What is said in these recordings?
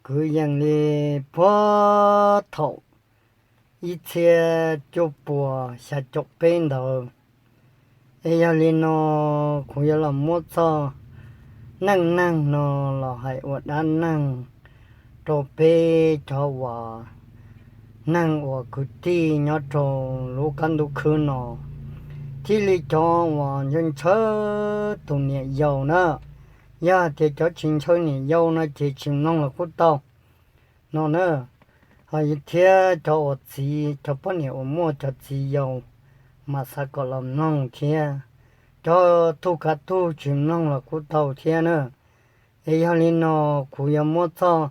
kwv yees li puag thaum ib txhiab cuaj puas xya caum peb ntawd. Es yog li no kuv yuav los muab txoj neej neeg no los hais ua dab neeg rau peb cov uas neeg uas kwv tij nyob rau lub qab ntuj khwb no, thiaj li cov uas ntshaw ntshaw tus niam yau na. Yog tias cov tsis ntshaw niam yau no ces tsis mloog los kuj tau no na. Ho thiab cov uas txiv, cov poj niam uas muaj cov txiv yau mas xav kom los mloog thiab. Cov tug kav tug tsis mloog los kuj tau thiab na. Es yog li no kuv yuav muab txoj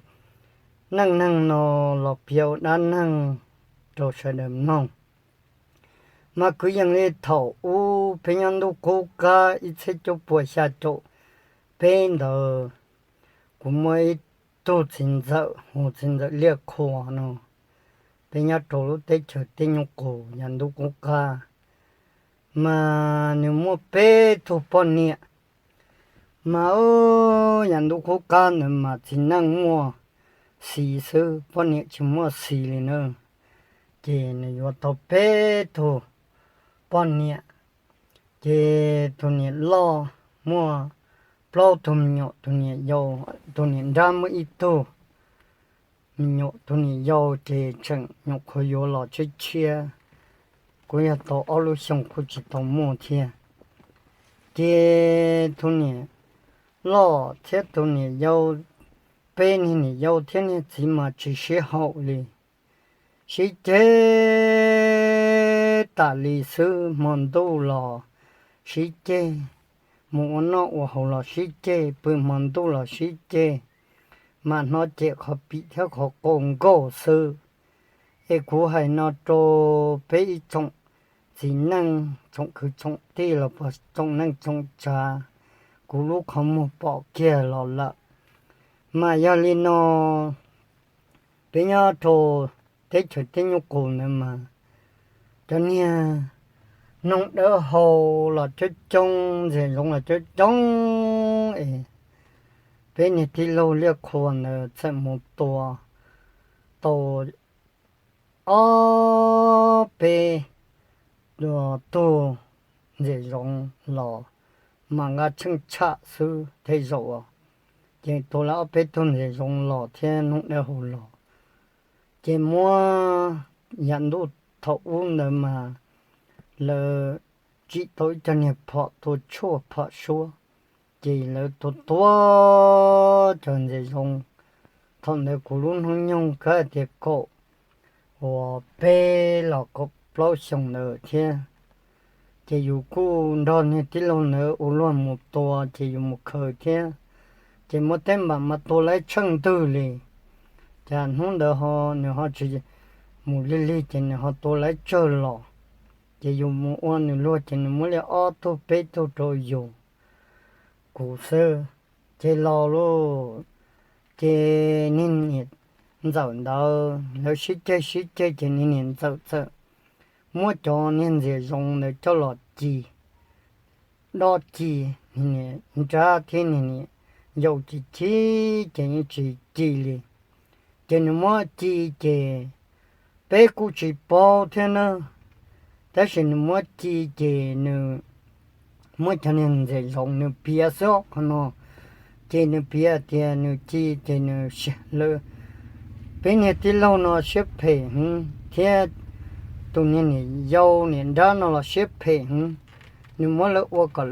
neej neeg no los piav ua dab neeg rau sawv daws mloog. Mas kwv yees li thaum ub peb nyob ntuj qub qab ib txhiab cuaj puas xya caum peb ntawd, kuv muaj ib tug txiv ntxawm hu txiv ntxawm Liaj Qhua no. Peb nyob rau lub teb chaws Teb Nyuj Qus yav ntuj qub qab, mas nws muaj peb tug poj niam. Mas yav ntuj qub qab ntawd mas txiv neej muaj xis xwb, poj niam tsis muaj xis li na. Ces nws yuav tau peb tug poj niam. Ces tus niam loj muaj plaub tug me nyuam, tus niam yau, tus niam nrab muaj ib tug me nyuam, tus niam yau ces tseem nyuam qhuav yuav los tshiab tshiab, kuj yog tau ob lub xyoo kuj tsis tau muaj thiab. Ces tus niam loj thiab tus niam yau, peb niag niam yau thiab niag txiv mas tsis sib haum li, sib ceg tas li xwb, hmo ntuj los sib ceg, mus ua noj ua haus los sib ceg, pw hmo ntuj los sib ceg, mas hnov cem qhov pim thiab qhov qau nkauj xwb. Es kuv hais no rau peb ib tsoom txiv neej, tsoom kwv tsoom tij los puas tsoom neej tsoom tsav, kuv lub qhov muag pom kiag los lawm. Mas yog li no, peb nyob rau teb chaws Teb Nyuj Qus ntawd mas cov niag noog dawb hau los coob coob, ntxias zoov los coob coob es peb niag tij laug Liaj Qhua ntawd txawm mus tua tau ob peb tug ntxias zoov los mas nqa tsheej tshaj xwb tej zaum, ces tua lawv ob peb tug ntxias zoov los thiab noog dawb hau los. Ces muab yav ntuj thaum ub ntawd mas lawv tsim tau ib co niag phom tua tshuaj phom suab, ces lawv tua tua cov ntxias zoov. Thaum ntawd kuv lub hnub nyoog kav tias kaum uas peb los kaum plaub xyoos ntawd thiab. Ces yus kuj nrog niag tij laug ntawd ua luag mus tua, ces yus mus khaws thiab. Ces muab teb npam mas tua lawv tsheej ntwg li. Ces hnub ntawd ho nws ho tsis mus lig lig ces nws ho tua lawv tsawg los. Ces yus mus ua nws luag ces nws muab li ob tug peb tug rau yus, kuv xwb. Ces los lauj, ces niag niam ntxawm ntawd lawv sib ceg sib ceg ces niag niam ntxawm txawm muab cov niag ntxias zoov ntawd coj los ci, dob ci, niag niam nrab thiab niag niam yau ci ci, ces yeej tsis ci li. Ces nws muab ci ces peb kuj tsis paub thiab na, tab sis nws muab ci ces nws muab cov niag ntxias zoov nws piav xwb qhov no. Ces nws piav tias nws ci ces nws, peb niag tij laug no siab phem heev thiab tus niag niam yau niam nrab no los siab phem heev. Nws muab lawv ua kom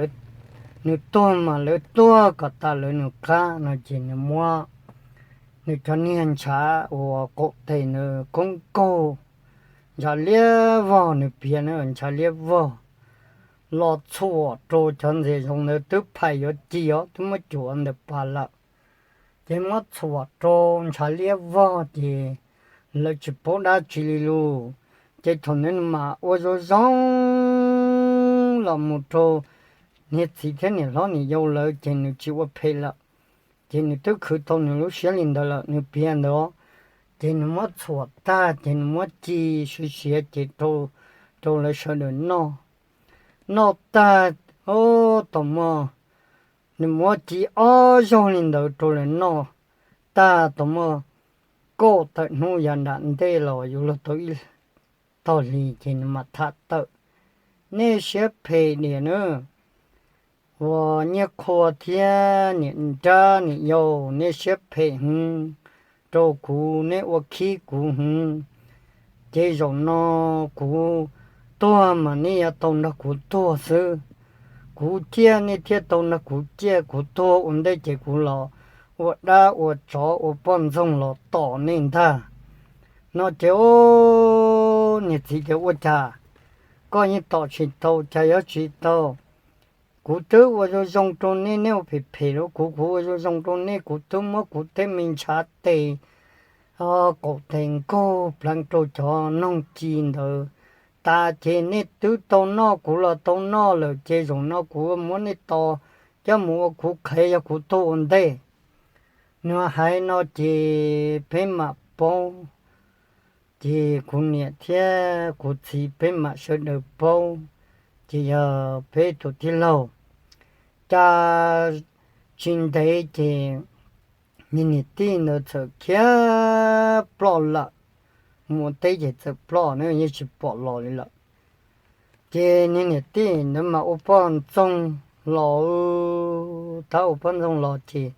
nws tuag mas lawv tuag kom tas lawv nws qab no ces nws muab nws cov niag ntshav uas qaum tes nws koob nkaug, ntshav liab vog, nws piav na, ntshav liab vog los txhuam rau cov ntxias zoov ntawd twb phais yuav ci os, twb muab cuam ntawm pas lawm. Ces muab txhuam rau ntshav liab vog ces lawv tsis paub dab tsi li lauj. Ces thaum ntawd nws mam ua zoo zoo los mus rau niag txiv thiab niam hlob niam yau lawv ces nws tsis ua phem lawm. Ces nws twb khwv tau nws lub siab li ntawd lawm, nws piav ntawd. Ces nws muab txhuam tag ces nws muab ci siav siav ces rau lawv sawv daws noj. Noj tag, tus muaj, nws muab ci ob zaug li ntawd rau lawv noj tag, tus muaj kauj tawm hnub yav nram ntej los yuav luag tau ib tog hlis ces nws mam tham tawm. Nej siab phem diam na, uas Nyiaj Qhua thiab niam nrab niam yau, nej siab phem heev rau kuv, nej ua khib kuv heev. Ces zaum no kuv tuag mas nej yuav tau nrog kuv tuag xwb. Kuv ciaj nej thiaj tau nrog kuv ciaj, kuv tuag ua ntej ces kuv los ua dab ua tsov ua poj ntxoog los tom nej ntag. No ces niag txiv tias, Ua cas koj yeej tom tsis tau, cas yuav tsis tau? Kuv twb ua zoo zoo rau nej, nej ua phem phem rau kuv, kuv ua zoo zoo rau nej, kuv twb muab kuv tej me ntshav tes, qaum tes nkaug pleev rau cov noog ci ntawd tas ces nej twb tau noj, kuv los tau noj lawm ces zaum no kuv muab nej tos coj mus ua kuv qhev yog kuv tuag ua ntej. Nws hais no ces peb mam paub, ces kuv niam thiab kuv txiv peb mam sawv daws paub, ces yog peb tus tij laug. Cas tsis ntev ces niag niam tij ntawd txawm khiav ploj lawm, mus ua teb ces txawm ploj na, yeej tsis pom los li lawm. Ces niag niam tij ntawd mas ua poj ntxoog los, tab ua poj ntxoog los ces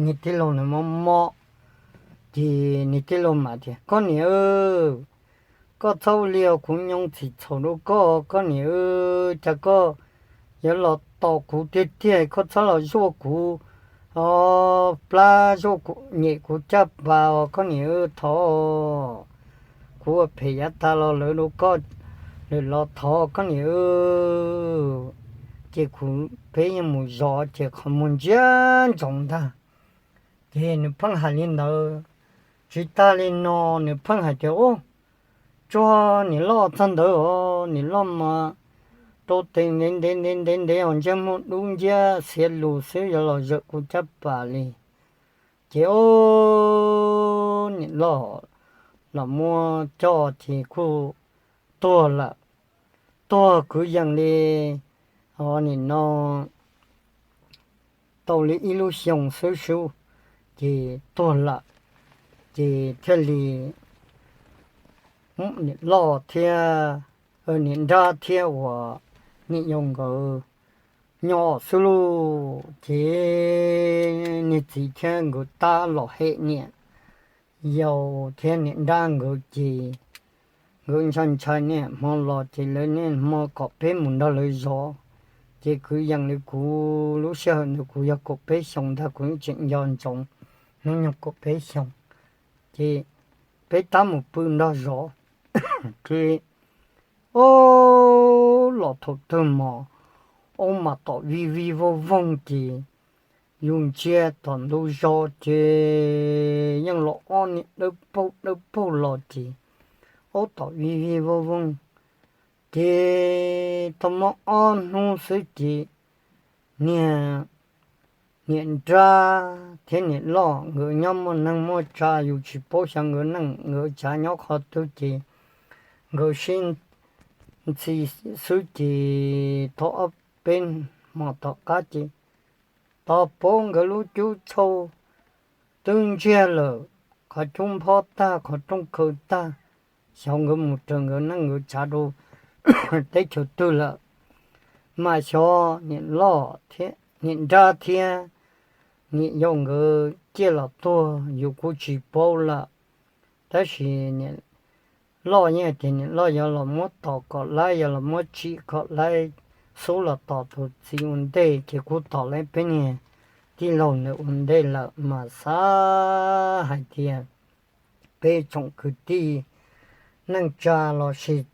niag tij laug ntawd mob mob, ces niag tij laug mas tias, Koj niam, koj txhob ua li os, kuv nyoo txim txhaum rau koj, koj niam, cas koj yuav los tom kuv tiag tiag, koj txhob los zuaj kuv plab, zuaj nyem kuv caj pas os koj niam, thov. Kuv ua phem yav tas los lawm rau koj, lawm los thov koj niam. Ces kuv peb yeej mus zov ces qhov muag ntsia ntsoov ntag. Ces nws pheej hais li ntawd. Tsis tas li no, nws pheej hais tias, Ub, tsuag niam loj txog ntawd os, niam loj mas rau tes ntev ntev ntev ntev ntev os, ntsiab muag dub nciab xiav lus xwb yuav los zawm kuv caj pas li. Ces ub, niam loj los muab coj ces kuj tuag lawm. Tuag kwv yees li, o, nim no tau li ib lub xyoo xwb xwb ces tuag lawm. Ces thiaj li niam loj thiab niam nrab thiab uas niam yau nkawd nyob xwb lauj. Ces niag txiv thiab nkawd tab los hem niam yau thiab niam nrab nkawd ces nkawd ntshai ntshai niaj hmo los ces lawv niaj hmo kom peb mus nrog lawv zov. Ces kwv yees li kuv lub sij hawm ntawd kuv yog kaum peb xyoos ntag, kuv yeej tseem nco ntsoov hnub nyoog kaum peb xyoos. Ces peb tab mus pw nrog zov, ces ub, los thaum twg mas ub mas tom vij vij voog voog ces yus ntsia tom ntug zos ces yeej los ob niag dawb paug dawb paug los ces ub tom vij vij voog voog. Ces tau muaj ob hnub xwb ces niag niam nrab thiab niam loj nkawd nyob muaj neeg muaj tsav, yus tsis paub xyov nkawd neej nkawd tsav nyob qhov twg ces nkawd sib ntxhi xwb ces tau ob peb hmo tom qab ces tos pab nkawd lub cub tshau twb ntsiag lawm, qhov cub nphob tag, qhov rooj khaws tag, xyov nkawd mus raws nkawd neej nkawd tsav rau teb chaws twg lawm. Mas xyov niam loj, niam nrab thiab niam yau nkawd ciaj los tuag yus kuj tsis paub lawm. Tab sis niam loj yeej tias niam loj yuav los muab tos kom laib, yuav los muab tsim kom laib, xub los tos tus txiv ua ntej, ces kuj tos laib peb niag tij laug ntawd ua ntej lawm. Mas xav hais tias peb tsoom kwv tij neej tsa lossis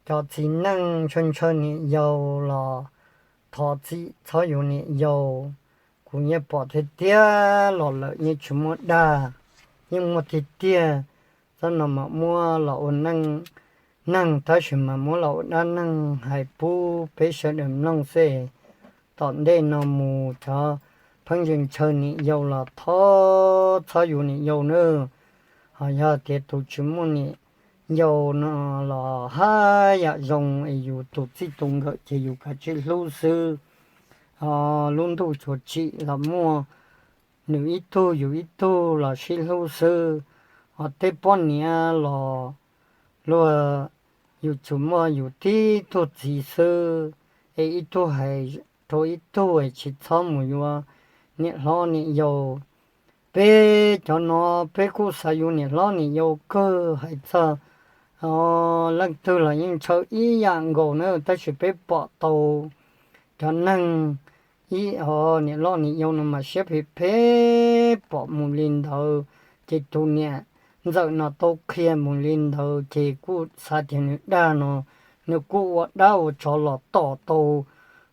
cov txiv neej ntshaw ntshaw niam yau los thov txim txhob yuav niam yau. Kuv yeej pom tiag tiag los lawm yeej tsis muaj dag, yeej muaj tiag tiag. Txoj no mas muab los ua neej neeg tab sis mas muab los ua dab neeg hais pub peb sawv daws mloog xwb. Tom ntej no mus cov pheej ntshaw niam yau los thov txhob yuav niam yau nawb. Ho yog tias tus tsis muaj niam yau no los haj yam zoo es yus tus txij tus nkawm ces yus kav tsij hlub xwb. Lub ntuj tsuas tsim los muaj nws ib tug yus ib tug los sib hlub xwb. Hos tej poj niam los luag yus tsuas muaj yus tib tug txiv xwb, es ib tug hais rau ib tug es tsis txhob mus yuav niam hlob niam yau. Peb cov no peb kuj xav yuav niam hlob niam yau kawg, hais txog leej twg los yeej ntshaw ib yam nkaus na, tab sis peb pom tau cov neeg ib niam hlob niam yau no mas siab phem phem pom mus li ntawd, ces tus niam ntxawm no tau qhia mus li ntawd ces kuj xav tias nws dag no, nws kuj ua dab ua tsov los tom tau,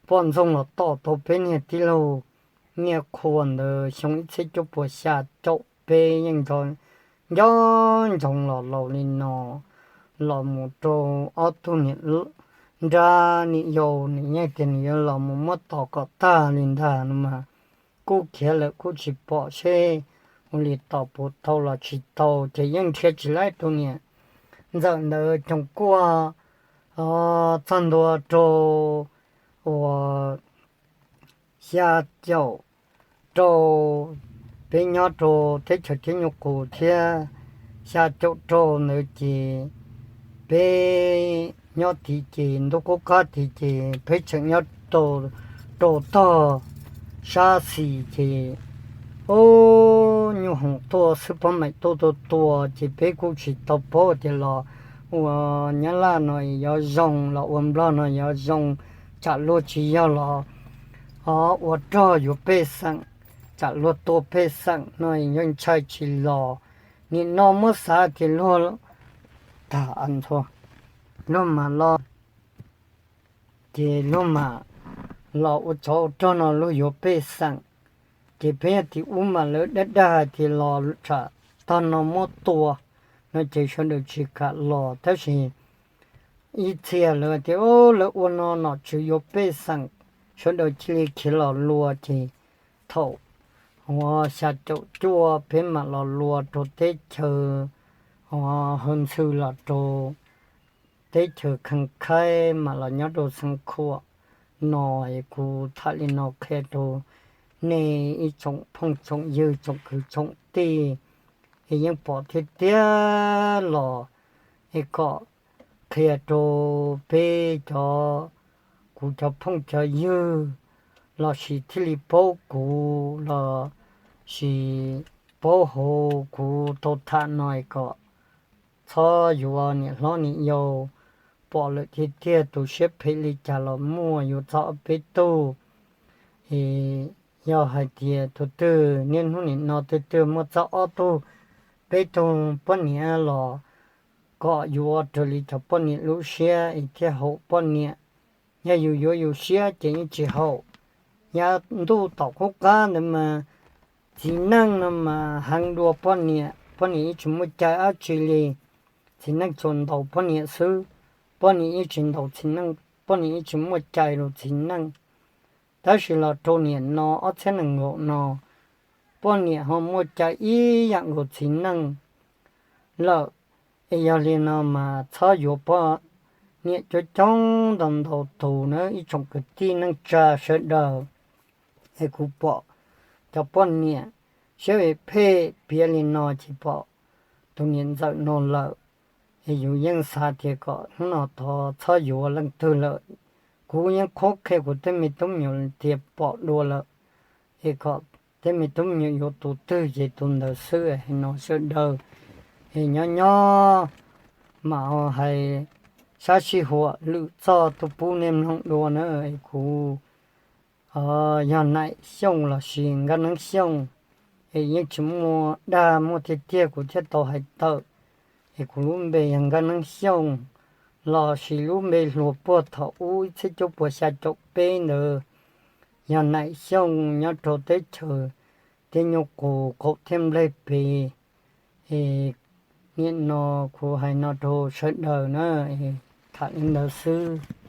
poj ntxoog los tom tau peb niag tij laug Nyiaj Qhua ntawd xyoo ib txhiab cuaj puas xya caum peb yeej nco nco ntsoov los laus li no, los mus rau ob tug niam nrab niam yau, nws yeej tias nws yuav los mus muab tos kom tag li ntag no mas, kuj khiav lawm kuj tsis pom seb ua li tos puas tau los tsis tau, ces yeej nrhiav tsis laib tus niam ntxawm ntawd coos kuaj txog ntua rau uas xya caum rau, peb nyob rau teb chaws Thib Nyuj Qus thiab, xya caum rau ntawd ces peb nyob tid ces ntuj qub qab tid ces peb tseem nyob rau tog sab xis ces ub nyuj hoom tuaj xwb, pab maim tuaj tua tua ces peb kuj tsis tau paub tias los ua Nyab Laj no yuav zoo los ua Nplog no yuav zoo, tsam luag tsis yog los ua rog yuav pej xeem, tsam luag tua pej xeem no yeej ntshai tsis los. Nim no muab xav tias luag tag ntxhua, luag mam los, ces luag mam los ua tsov ua rog no luag yuav pej xeem, ces peb yog tim ub mas lawv dag dag hais tias los tsam tog no muab tua no ces sawv daws tsis kam los, tab sis ib txhia lawv tias lawv ua no nom tswv yuav pej xeem, sawv daws cia li khiav los lua ces thaum uas xya caum cuaj peb mam los lua rau teb chaws uas Hawj Ntxhw los rau teb chaws Khees Khaib mam los nyob rau Xeev Khuam no, es kuv tham li no qhia rau nej ib tsoom phooj tsoom ywg tsoom kwv tsoom tij, es yeej pom tiag tiag los es kom qhia rau peb cov, kuv cov phooj cov ywg lossis thiaj li paub kuv lossis paub hauv kuv tau tham no es kom txhob yuav niam hlob niam yau, pom lawm tiag tiag tus siab phem li cas los muaj, yuav txog ob peb tug. Es yog hais tias tus twg niaj hnub nim no twg twg muaj txog ob tug peb tug poj niam los kom yuav raws li cov poj niam lub siab es thiaj haum poj niam. Yog yus yuav yus siab ces yeej tsis haum. Yav ntuj tom qub qab ntawd mas txiv neej no mas heev dua poj niam, poj niam yeej tsis muaj cai dab tsi li. Txiv neej tsuas ntaus poj niam xwb, poj niam yeej tsis ntaus txiv neej, poj niam yeej tsis muaj cai rau txiv neej. Tab sis los rau nim no ob txhiab nees nkaum no, poj niam ho muaj cai ib yam nkaus txiv neej lawm. Es yog li no mas txhob yuav poj niam coob coob ntau ntau tus na ib tsoom kwv tij neej tsa sawv daws. Es kuv pom cov poj niam siab phem piav li no ces pom tus niam ntxawm no lawm, es yus yeej xav tias kom hnub no tod txhob yuav leej twg lawm. Kuv yeej qhuab qhia kuv tej me tub me nyuam tias pom dua lawm, es kom tej me tub me nyuam yuav tus twg ces tus ntawd xwb. Hais no sawv daws es nyob nyob mam hais sab sij huam lwm txoj tuaj pub nej mloog dua na. Es kuv yog Naim Xyooj lossis Nkaj Neeb Xyooj, es yeej tsis muaj dag, muaj tiag tiag kuv thiaj tau hais tawm. Es kuv lub npe yog Nkaj Neeb Xyooj, lossis lub npe hluas puag thaum ub ib txhiab cuaj puas xya caum peb ntawd yog Naim Xyooj, nyob rau teb chaws Thib Nyuj Qus qaum thiab nplej pes. Es nim no kuv hais no rau sawv daws na, tham li ntawd xwb.